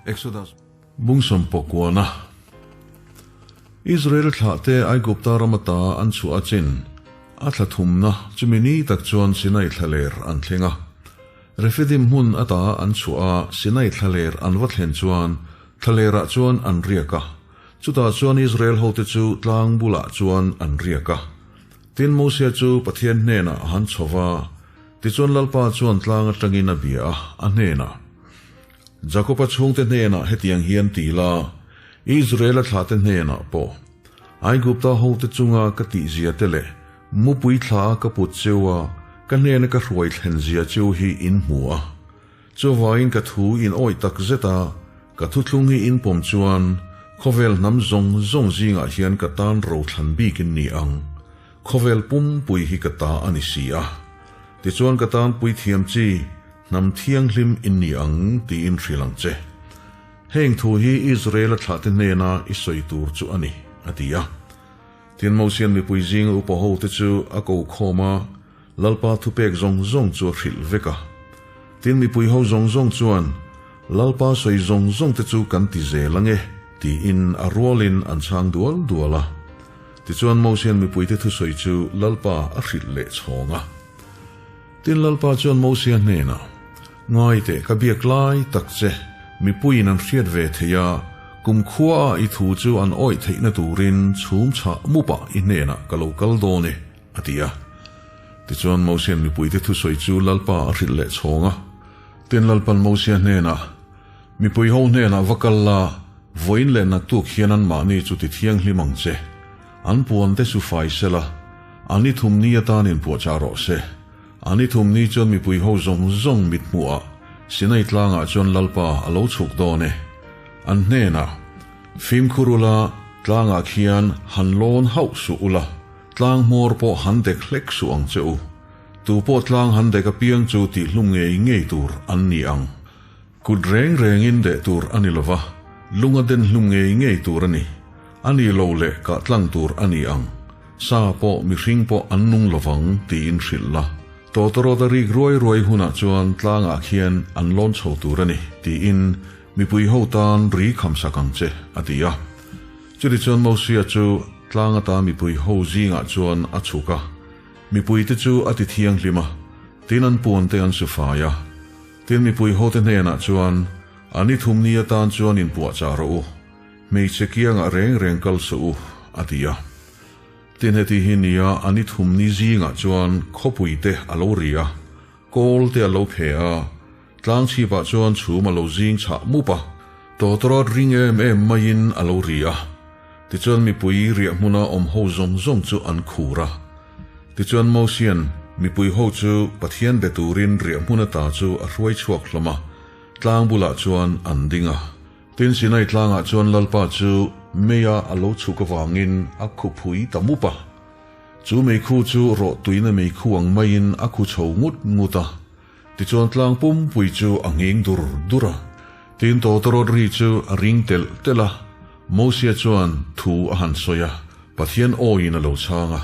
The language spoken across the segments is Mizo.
Exodus bung sawmpakuana. Israel thlahte Aigupta ram ata an chhuah a chin a thla thumna chumi ni tak chuan Sinai thlaler an thleng a. Refidim hmun ata an chhuah a Sinai thlaler an va thlen chuan thlalerah chuan an riak a. Chutah chuan Israel hote chu tlang bulah chuan an riak a. Tin Mosia chu Pathian hnenah a han chho va, tichuan Lalpa chuan tlang atangin a bia a, a hnenah, Jakoba chhungte hnenah hetiang hian ti la, Israela thlahte hnenah pawh, Aigupta hote chunga ka tihzia te leh mupui thla ka put cheu a, ka hnena ka hruai thlen zia cheu hi in hmu a. Chuvangin ka thu in awih tak zet a, ka thuthlung hi in pawm chuan khawvel hnam zawng zawng zingah hian ka tan rothlan bik in ni ang. Khawvel pumpui hi ka ta a ni si a. Tichuan ka tan puithiam chi hnam thianghlim in ni ang tiin hrilh ang che. Heng thu hi Israel-a thlahte hnena i sawi tur chu a ni, a ti a. Tin Mosian mipui zinga upa hote chu a ko khawm a, Lalpa thupek zawng zawng chu a hrilh vek a. Tin mipui ho zawng zawng chuan, Lalpa sawi zawng zawng te chu kan ti zel ange, tiin a rualin an chhang dual dual a. Tichuan Mosian mipuite thusawi chu Lalpa a hrilh leh chhawng a. Tin Lalpa chuan Mosia hnenah, Ngaiteh ka biak lai tak che, mipuiin an hriat ve thei a, kumkhua a i thu chu an awih theihna turin chhum chhah mupah i hnenah ka lo kal dawn e. A ti a. Tichuan Mosia'n mipuite thusawi chu Lalpa a hrilh leh chhawng a. Tin Lalpa'n Mosia hnenah, Mipui ho hnenah va kal la, vawiin leh naktuk hian anmahni chu ti thianghlim ang che. An puan te chu fai se la, an i thum ni atan inpuahchah rawh se. An i thum ni chuan mipui ho zawng zawng mithmuhah Sinai tlangah chuan Lalpa a lo chhuk dawn e. An hnenah, Fimkhur ula, tlangah khian han lawn hauh suh ula. Tlang hmawr pawh han dek hlek suh ang che u. Tu pawh tlang han dek apiang chu tihhlum ngei ngei tur an ni ang. Kut reng rengin deh tur a ni lova, lunga den hlum ngei ngei tur a ni. A ni lo leh kah tlang tur a ni ang. Sa pawh mihring pawh an nung lovang tiin hrilh la. Tawtawrawt a rik ruai ruai hunah chuan tlangah khian an lawn chho tur a ni tiin mipui ho tan ri khamsak ang che, a ti a. Chutichuan Mosia chu tlang ata mipui ho zingah chuan a chhuk a, mipuite chu a ti thianghlim a, tin an puante an su fai a. Tin mipui hote hnenah chuan, A ni thum ni atan chuan inpuahchah rawh u, hmeichhe kiangah reng reng kal suh u, a ti a. Tin heti hi nia a ni thum ni zingah chuan khawpuite a lo ri a, kawl te a lo phe a, Tlang chhipah chuan chhum a lo zing chhah mup a, tawtawrawt ring em em maiin a lo ri a. Tichuan mipui riah hmuna awm ho zawng zawng chu an khur a. Tichuan Mosian mipui ho chu Pathian be turin riah hmun ata chu a hruai chhuak hlawm a, tlang bulah chuan an ding a. Tin Sinai tlangah chuan Lalpa chu meia a lo chhuk avangin a khuphui ta mup a. Chu meikhu chu rawh tuina meikhu ang maiin a khu chho ngut ngut a. Tichuan tlang pumpui chu a nghing dur dur a, tin tawtawrawt ri chu a ring telh telh a, Mosia chuan thu a han sawi a, Pathian awiin a lo chhang a.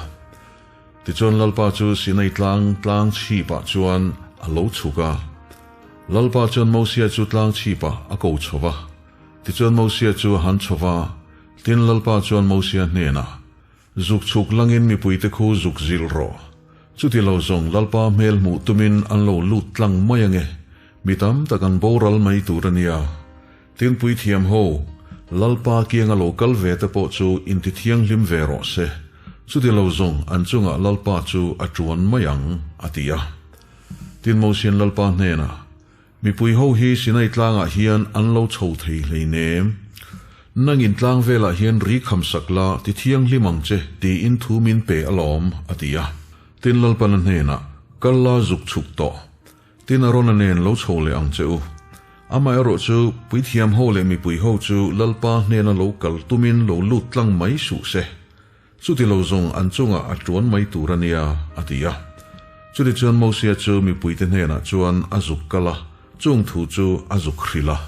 Tichuan Lalpa chu Sinai tlang tlang chhipah chuan a lo chhuk a. Lalpa chuan Mosia chu tlang chhipah a ko chho va. Tichuan Mosia chu a han chho va, tin Lalpa chuan Mosia hnenah, Zuk chhuk langin mipuite khu zuk zilh rawh. Chuti lo zawng Lalpa hmel hmuh tumin an lo lut tlang mai ange. Mi tam tak an boral mai tur a nia. Tin puithiam ho, Lalpa kianga lo kal ve te pawh chu inti thianghlim ve rawh se. Chuti lo zawng an chungah Lalpa chu a tuan mai ang, a ti a. Tin Mosian Lalpa hnenah, Mipui ho hi Sinai tlangah hian an lo chho thei hleinem. Nangin tlang velah hian ri kham sak la ti thianghlim ang che tiin thu min pe alawm, a ti a. Tin Lalpana hnenah, Kal la zuk chhuk tawh. Tin Arona nen lo chho leh ang che u. Amaherawh chu puithiam ho leh mipui ho chu Lalpa hnena lo kal tumin lo lut tlang mai suh se. Chuti lo zawng an chungah a tuan mai tur a nia, a ti a. Chutichuan Mosia chu mipuite hnenah chuan a zuk kal a, chung thu chu a zuk hrilh a.